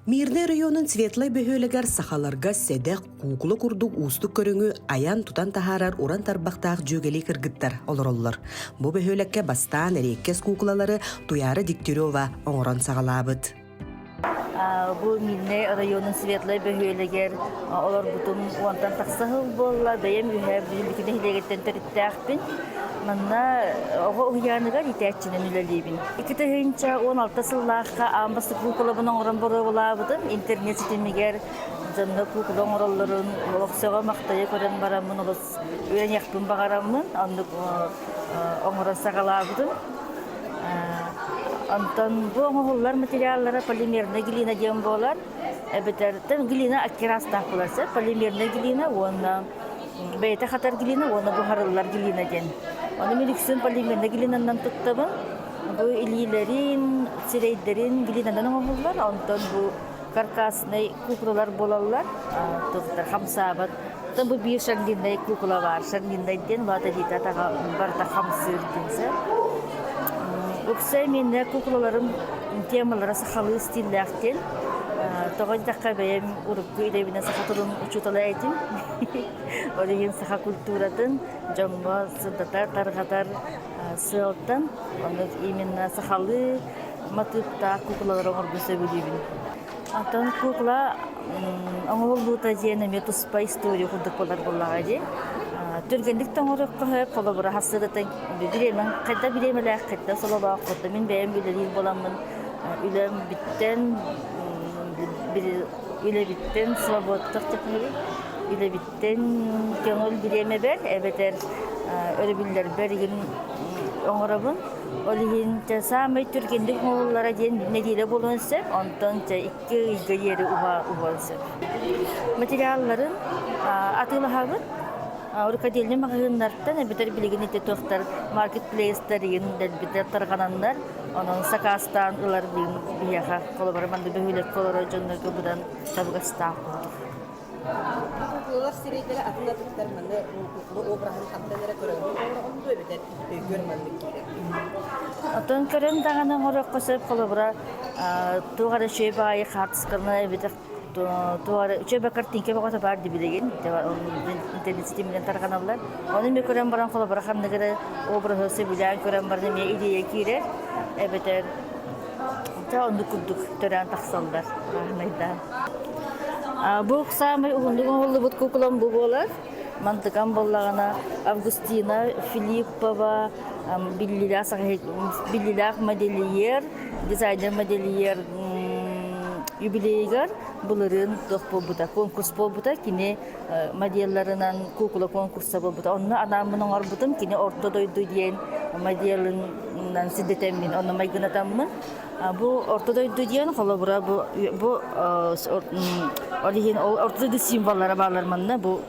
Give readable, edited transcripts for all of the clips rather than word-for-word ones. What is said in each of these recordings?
Мирнэй оройуонун Светлай бөһүөлэгэр сахаларга сэдэх куукула курдук уустук көрүҥү айан-тутан таһаарар уран тарбахтаах дьүөгэлии кыргыттар олороллор. Бу бөһүөлэккэ бастаан эриэккэс куукулалары Туйаара Дегтярева оҥорон саҕалаабыт. Бу Мирнэй оройуонун Светлай бөһүөлэгэр олорбутум уонтан тахса сыл буолла. Бэйэм үһэ бүтүн нэһилиэгиттэн төрүттээхпин. Манна оҕо уһуйааныгар иитээччинэн үлэлиибин. 2016 сыллаахха аан бастакы куукулабын оҥорон боруобалаабытым. Интернет ситимигэр дьонно куукула оҥороллорун олох сөҕө-махтайа көрөн бараммын олус үөрэниэхпин баҕараммын оннук оҥорон саҕалаабытым. Онтон бу оҥоһуллар материаллара полимерная глина диэн буолар. Эбэтэр глина аккирастаах буолар сөп. Полимерная глина уонна бэйэтэ хатар глина уонна буһарыллар глина диэн. Ону мин үксүн полимерная глинанан туттабын. Бу илиилэрин, сирэйдэрин глинанан оҥоһуллар. Онтон бу каркасный куклалар буолаллар. Туохтар хамсаабат. Оттон бу биир шарлиннай кукла баар. Шарлиннай диэн улаата диэтэ атаҕа барыта хамсыыр диэн сөп. Уксай миннэ куклаларым темалара сахалыы стиллээх диэн. Тоҕо диэтэххэ бэйэм урукку идэбинэн саха тылын учуутала этим. Ол иһин саха культуратын дьоҥҥо сырдатар, тарҕатар сыалтан оннук именно сахалыы матыыптаах куклалары оҥорбун сөбүлүүбүн. Оттон кукла оҥоһуллуута диэн эмиэ туспа история курдук буолар буоллаҕа дии. Түргэнник да оҥоруохха сөп, холобура хасыырытын бириэмэҥ хайда бириэмэлээх, хайда сололоох курдук. Мин бэйэм үлэлиир буоламмын үлэм бүттэн үлэбиттэн свободтах үлэбиттэн көҥүл бириэмэбэр эбэтэр өрөбүллэрбэр игин оҥоробун. Ол иһин чэ саамай түргэнник оҥоһуллара диэн нэдиэлэ буолуон сөп, онтон чэ икки ыйга диэри уһуон сөп. Материалларын атыылаһабыт. Рукодельный маҕаһыыннартан эбэтэр билигин ити туохтар маркетплейстар игин дэлбитэ тарҕананнар, онон сакаастаан ылар билигин биһиэхэ холобура манна бөһүөлэккэ олорор дьоннорго быдан табыгастаах курдук. Куукулалар сирэйдэрэ атын атыттар манна куукула обраһын хантан эрэ көрөҥҥүн оҥороҕун дуо эбэтэр өйгөр маннык киирэр? Оттон көрөн даҕаны оҥоруохха сөп холобура туох эрэ үчүгэй баҕайы хаартысканы эбэтэр туох эрэ үчүгэй картинка бөҕөтө баар дии билигин интернет ситиминэн тарҕаналлар. Ону эмиэ көрөн баран холобура ханнык эрэ обраһы сөбүлээн көрөн баран эмиэ идея киирэр эбэтэр Дьэ оннук курдук төрөөн тахсаллар бааһынайдаан. Бу саамай уһуннук оҥоһуллубут куукулам бу буолар. Мантыкам буоллаҕына Августина Филиппова биллилээх биллилээх модельер, дизайнер-модельер юбилейыгар былырыын туох буолбута, конкурс буолбута. Кини моделларынан куукула конкурса буолбута. Онно анааммын оҥорбутум. Кини Орто дойду диэн моделынан сирдэтэммин, онно майгынатаммын. Бу Орто дойду диэн холобура бу бу ол иһин ол Орто дойду символлара бааллар манна бу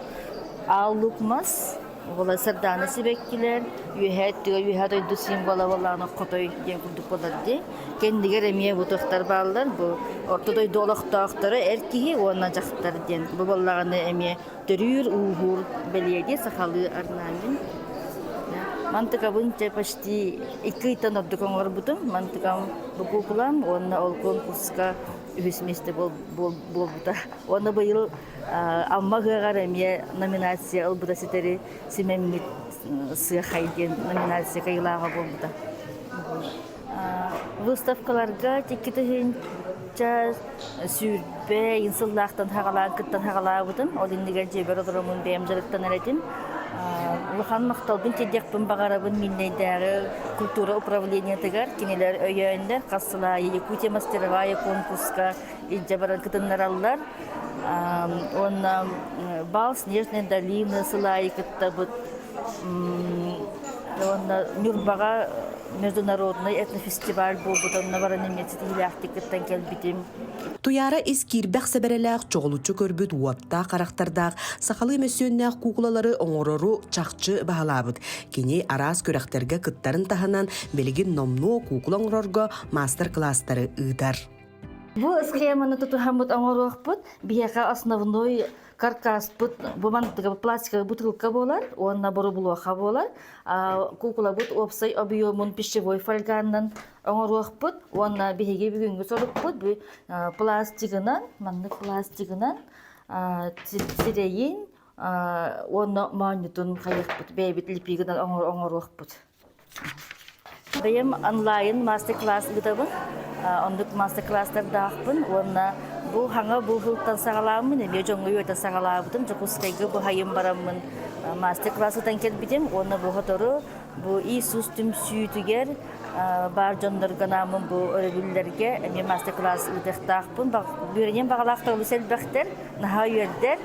аал лук мас Була сардаана сибэккилэр, үөһээ өттүгэр үөһээ дойду символа буоллаҕына хотой диэн курдук буолар дии. Кэннигэр эмиэ бу туохтар бааллар, бу орто дойду олохтоохторо эр киһи уонна дьахтар диэн. Бу буоллаҕына эмиэ төрүүр-ууһуур бэлиэ дии сахалыы орнамент. Мантыкабын чэ почти икки ыйтан ордук оҥорбутум. Мантыкам бу куукулам уонна ол конкурска үһүс миэстэ буолбута. Уонна быйыл Амма ыһыаҕар эмиэ номинация ылбыта ситэри симэммит сыахай диэн номинация кыайыылааҕа буолбута. Выставкаларга 2020 сыллаахтан хаҕалаан кыттан хаҕалаабытым. Ол иннигэр дьиэбэр олороммун бэйэм дьарыктанар этим. Улахан махталбын тиэрдиэхпин баҕарабын Миннэйдээҕи культура управлениетыгар. Кинилэр өйөөннөр хас сыл аайы Якутия мастеровая конкурска илдьэ баран кытыннараллар. Уонна бал Снежной долины сыл аайы кыттабыт. Уонна Ньурбаҕа международный этнофестиваль буолбут, онно баран эмиэ ситиһиилээхтик кыттан кэлбитим. Туйаара ис киирбэх сэбэрэлээх, чоҕулуччу көрбүт уоттаах харахтардаах, сахалыы мөссүөннээх куукулалары оҥорору чахчы баһылаабыт. Кини араас күрэхтэргэ кыттарын таһынан, билигин номнуо куукула оҥорорго маастар-кылаастары ыытар. Бу схеманы тутуһаммыт оҥоруохпут. Биһиэхэ основной каркаспыт бу мантыга пластиковый бутылка буолар уонна борубулуоха буолар. Куукулабыт уопсай объемун пищевой фольганнан оҥоруохпут уонна биһиги бүгүҥҥү сорукпут бу пластигынан, маннык пластигынан сирэйин уонна моонньутун хайыахпыт, бэйэбит лепигынан оҥоруохпут. Бэйэм онлайн мастер-класс ыытабын. Оннук мастер-класстардаахпын уонна бу хаҥа бу сылтан саҕалааммын, эмиэ дьоҥҥо үөрэтэн саҕалаабытым. Дьокуускайга быһайым бараммын мастер-класс ыытан кэлбитим уонна бу сотору бу Иисус түмсүүтүгэр баар дьоннорго анааммын бу өрөбүллэргэ эмиэ мастер-класс ыытыахтаахпын. Үөрэниэн баҕалаахтар олус элбэхтэр, наһаа үөрдэр.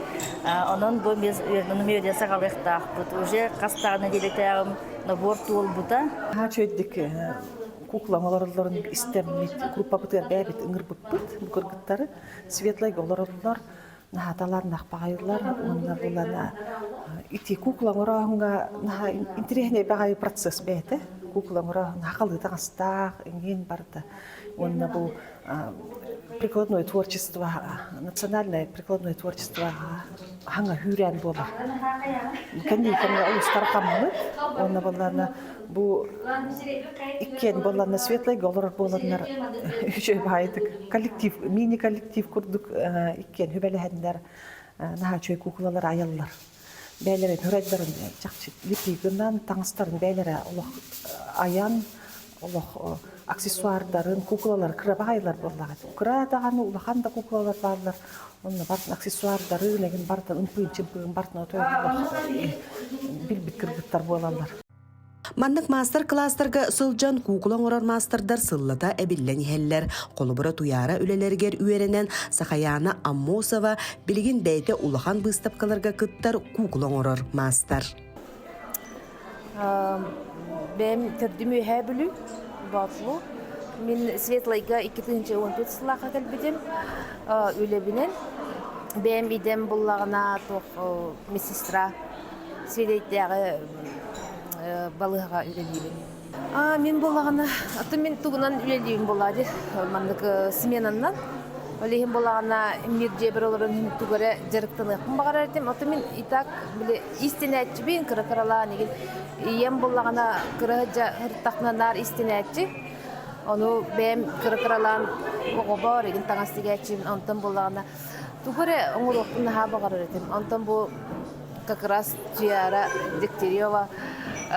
Онон бу үөрэнэн саҕалыахтаахпыт. Уже хас даҕаны нэдиэлэтээҕим набор туолбута. Наһаа үчүгэйдик куклам олороллорун истэммит, группабытыгар бэйэбит ыҥырбыппыт бу кыргыттары. Светлайга олороллор, наһааталар, нахпаҕайылар уонна булана ити кукла оҥорооһуҥҥа наһаа интэриэһинэй баҕайы процесс бэйэтэ. Кукла оҥорооһун хахалыы таҥастаах, иҥин барыта. Уонна бу прикладное творчество, национальное прикладное творчество хаҥа хүүрээн буолар. Кэнники кэмҥэ олус тарҕаммыт уонна буоллаана бу иккиэн буоллаана светлайга олорор буоланнар үчүгэй баайытык коллектив мини-коллектив курдук иккиэн хүбэлэһэннэр наһаа үчүгэй куукулалар айаллар. Бэйэлэрин хүрэллэрин чахчы лепигынан таҥастарын бэйэлэрэ олох айан олох аксессуардарын, куукулалар кырабаайылар буоллаҕа. Кыра даҕаны улахан да куукулалар бааллар. Онно бартын аксессуардарын, эгин бартын ымпыын-чымпыын бартын отой олох билбит кыргыттар буолаллар. Маннык маастар-кылаастарга сылдьан куукула оҥорор маастардар сыллата эбиллэн иһэллэр. Холобура, Туйаара үлэлэригэр үөрэнэн Сахаяна Аммосова билигин бэйэтэ улахан быыстапкаларга кыттар куукула оҥорор маастар. Бэйэм төрдүм Үөһээ Бүлүү, Боотулуу. Мин Светлайга 2014 сыллаахха кэлбитим үлэбинэн. Бэйэм идэм буллаҕына туох медсестра Сиэдэйдээҕи балыыһаҕа үлэлиибин. Мин буоллаҕына, атын мин тугунан үлэлиибин буоллаа дии, маннык сменаннан. Ол иһин буоллаҕына, мир дьиэбэр олорон иһин тугу эрэ дьарыктаныахпын баҕарар этим. Ото мин и так били истинээччибин, кыра-кыралаан игин ийэм буоллаҕына кыра сылдьа сырыттахпына наар истинээччи. Ону бэйэм кыра-кыралаан оҕобор игин таҥас тигээччибин, онтон буоллаҕына тугу эрэ оҥоруохпун наһаа баҕарар этим. Онтон бу как раз Туяра Дегтярева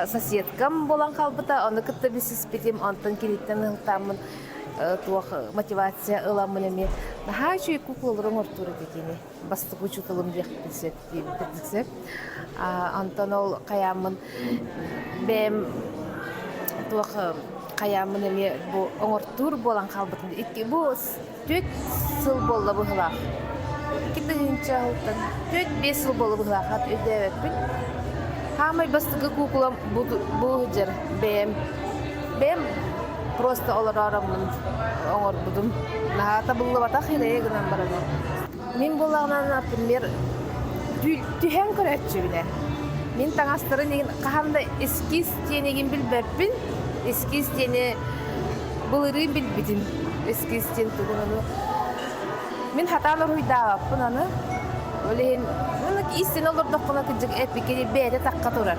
соседкам буолан хаалбыта, ону кытта билсиспитим, онтон киниттэн ыһылтааммын туох мотивация ыламмын эмиэ наһаа үчүгэй куклалары оҥортуур этэ кини бастакы учууталым диэхпин сөп диэбит сөп онтон ол хайааммын бэйэм туох хайааммын эмиэ бу оҥортуур буолан хаалбытым икки бу Түөрт сыл буолла быһыылаах. 2000 сылтан 4-5 сыл буолла быһыылаах хат өйдөөбөппүн. Хаамай бастакы куукулам бу, бу сылдьар бэйэм. Бэйэм просто олороороммун оҥорбутум. Наһаа табыллыбатах ирэйэ гынан баран. Мин буоллаҕына, например, түһэн көрөөччүбүнэ. Мин таҥастарын игин хаһан да эскиз диэнигин билбэппин. Эскиз диэни былырыын билбитим. Эскиз диэн тугун ону мин хатаан уруһуйдаабаппын аны. Ол иһин истин олордохпуна кырдьык эппиккэ бэйэтэ тахха турар.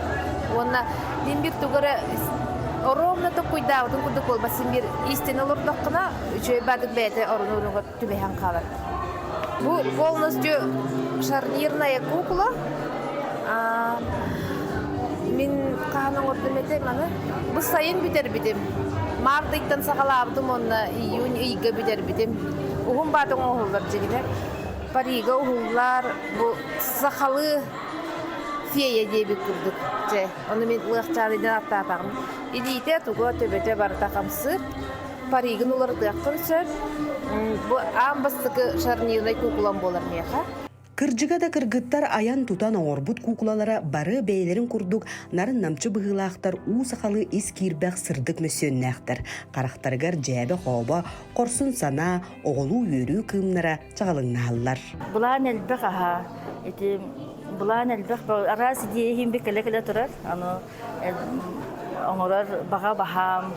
Уонна мин бир тугу эрэ ровно токкуйдаабытым курдук буолбат син бир истин олордоххуна үчүгэй баадык бэйэтэ оруну-оругар түбэһэн хаалар. Бу полностью шарнирная кукла. Мин хаһан оҥордум этэ маны? Бу сайын бүтэрбитим. Март ыйтан саҕалаабытым уонна июнь ыйга бүтэрбитим. Уһун баатын оҥоһуллар дьиҥинэ. Парига уһуллар бу сахалыы фея диэбит курдук. Дьэ, ону мин лыахчаанынан аттаатаҕым. Илиитэ туга төбөтө барыта хамсыыр. Паригын уларытыаххын сөп. Бу аан бастакы шарнирнай куукулам буолар миэхэ. Кырдьыга да кыргыттар айан-тутан оҥорбут куукулалара бары бэйэлэрин курдук нарын-намчы быһыылаахтар уу сахалыы ис киирбэх сырдык мөссүөннээхтэр. Харахтарыгар дьээбэ-хообо, хорсун санаа, оҕолуу үөрүү кыымнара чаҕылыҥнаһаллар. Былаан элбэх аһа. Ити былаан элбэх араас идея иһин кэлэ-кэлэ турар. Аны оҥорор баҕа баһаам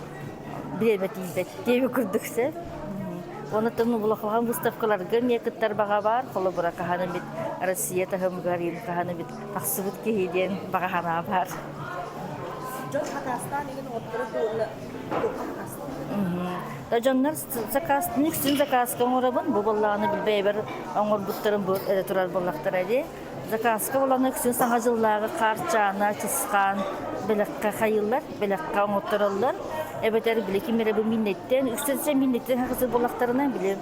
бириэмэ тиийбэт диэби курдук сөп. Онуттан улахан выставкаларга эмиэ кыттар баҕа баар. Холобура, хаһан эмит Россия таһымыгар хаһан эмит тахсыбыт киһи диэн баҕа санаа баар. Дьон хатаастаан игин оҥотторо буолла туохха хатаастыыллар? Дьоннор заказ, үксүн заказка оҥоробун. Бу буоллаҕына билбэйбэр оҥорбуттарым бу эрэ турар буоллахтара дии. Заказка буолан үксүн саҥа дьыллааҕы хаарчаана, чысхаан бэлэххэ хайыыллар, бэлэххэ оҥоттороллор. Эбэтэр били ким эрэ бу миннэттэн, үксүн миннэттэн хахысыр буоллахтарына били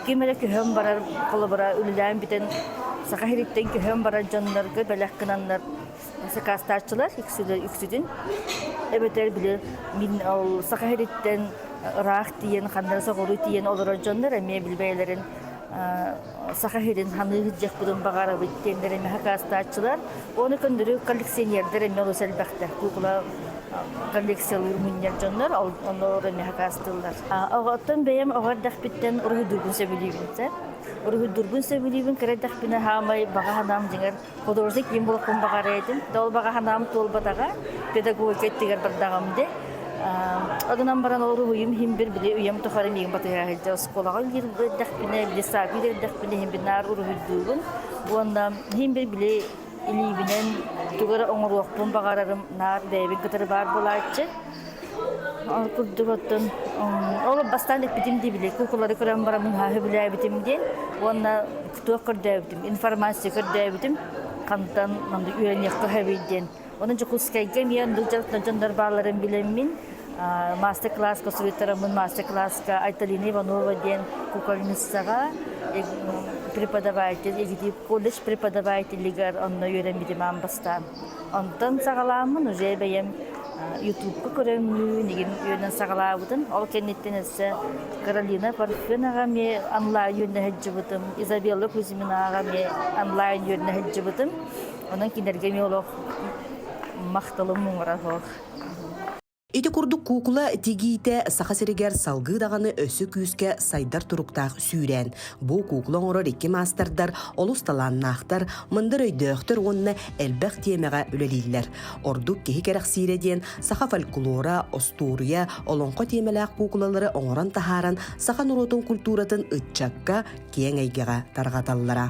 ким эрэ көһөн барар, холобура үлэлээн бүтэн Саха сириттэн көһөн барар дьоннорго бэлэх гынаннар сакаастааччылар үксүтүн. Эбэтэр били мин ол Саха сириттэн ыраах тиийэн, ханна соҕуруу тиийэн олорор дьоннор эмиэ били бэйэлэрин Саха сирин ханыы сылдьыахпытын баҕарабыт диэннэр эмиэ хакаастааччылар. Ону көннөрү коллекционердар эмиэ олус элбэхтэр. Куукула коллекциялыыр мунньар дьоннор онно эмиэ хакаастыыллар. Оттон бэйэм оҕо эрдэхпиттэн уруһуйдуурбун сөбүлүүбүн. Уруһуйдуурбун сөбүлүүбүн, кыра эрдэхпинэ хаамай баҕа санаам дьиҥэр художник киин буолуохпун баҕарар этим. Ол баҕа санаам туолбатаҕа, педагогика өттүгэр бардаҕым дии. Онон баран ол уруһуйум иһин бир били үйэм тухары миигин батыһа сылдьар оскуолаҕа үлэлиир эрдэхпинэ, били саакы эрдэхпинэ иһин бир наар уруһуйдуубун. Уонна иһин бир били илиибинэн тугу эрэ оҥоруохпун баҕарарым наар бэйэбин кытары баар буолааччы. Ол курдук оттон ол бастаан эппитим дии били куукулары көрөн баран муҥхааһы билээбитим диэн уонна туох көрдөөбүтүм, информация көрдөөбүтүм хантан маннык үөрэниэххэ сөбүй диэн. Онон Дьокуускайга эмиэ оннук дьарыктанар дьоннор баалларын билэммин мастер-класска суруйтараммын мастер-класска Айталина Иванова диэн кукольницаҕа преподаватель, колледж преподавателигэр онно үөрэммитим аан бастаан. Онтон саҕалааммын уже бэйэм Ютубка көрөммүн, игин үөрэнэн саҕалаабытым. Ол кэнниттэн өссө Каролина Парфенаҕа эмиэ онлайн үөрэнэ сылдьыбытым, Изабелла Кузьминаҕа эмиэ онлайн үөрэнэ сылдьыбытым. Онон кинилэргэ эмиэ олох махталым муҥура суох. Ити курдук куукула тигиитэ Саха сиригэр салгыы даҕаны өссө күүскэ сайдар туруктаах сүүрээн. Бу куукула оҥорор икки маастардар олус талааннаахтар, мындыр өйдөөхтөр уонна элбэх тиэмэҕэ үлэлииллэр. Ордук киһи кэрэхсиирэ диэн саха фольклора, остуоруйа, олоҥхо тиэмэлээх куукулалары оҥорон таһааран саха норуотун культуратын ыччакка киэҥ эйгэҕэ тарҕаталлара.